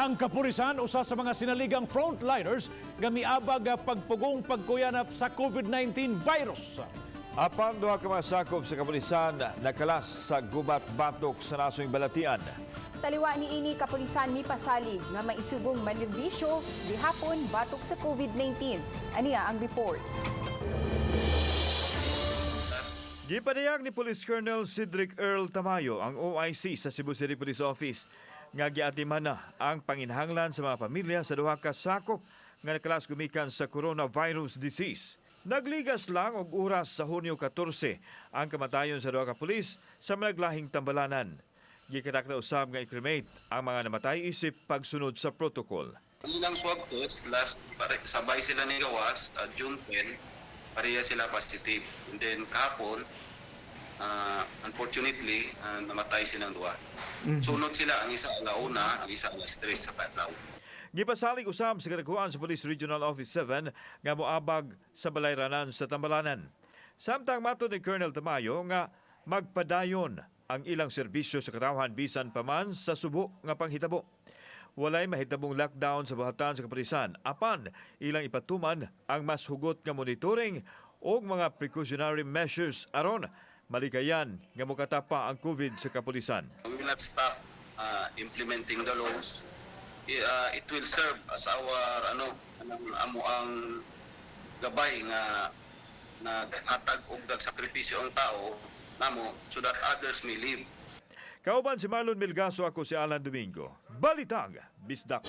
Ang kapulisan usa sa mga sinaligang frontliners nga miabag pagpugong pagkuyanap sa COVID-19 virus. Apan duha ka mga sakop sa kapulisan nakalas sa gubat batok sa nasong Balatian. Taliwa ni ini, kapulisan mipasalig nga maisugong manerbisyo gihapon batok sa COVID-19. Aniya ang report. Gipadayag ni Police Colonel Cedric Earl Tamayo, ang OIC sa Cebu City Police Office, nga giatiman na ang panginhanglan sa mga pamilya sa duha ka sakop nga nakalas gumikan sa coronavirus disease. Nagligas lang og oras sa Hunyo 14 ang kamatayon sa duha ka pulis sa managlahing tambalanan. Gikatakda usab nga i-cremate ang mga namatay isip pagsunod sa protocol. Ilang swab test, last, pare, sabay sila ni gawas, June 10, pareha sila positive. And then kahapon, unfortunately, namatay silang duha. Sunod sila, ang isa alauna, ang isa alas 3 sa kadlaw. Gipasalig usab sa kadakuan sa Police Regional Office 7 nga moabag sa balayranan sa tambalanan. Samtang matod ni Colonel Tamayo nga magpadayon ang ilang serbisyo sa katawhan bisan pa man sa subo nga panghitabo. Walay mahitabong lockdown sa buhatan sa kapulisan apan ilang ipatuman ang mas hugot nga monitoring og mga precautionary measures aron malikayan nga mokatapa ang COVID sa kapulisan. We will not stop implementing the laws. It will serve as our ano anong amo ang gabay nga naghatag og nagsakripisyo ang tao namo so that others may live. Kauban si Marlon Milgaso, ako si Alan Domingo. Balitang Bisdak.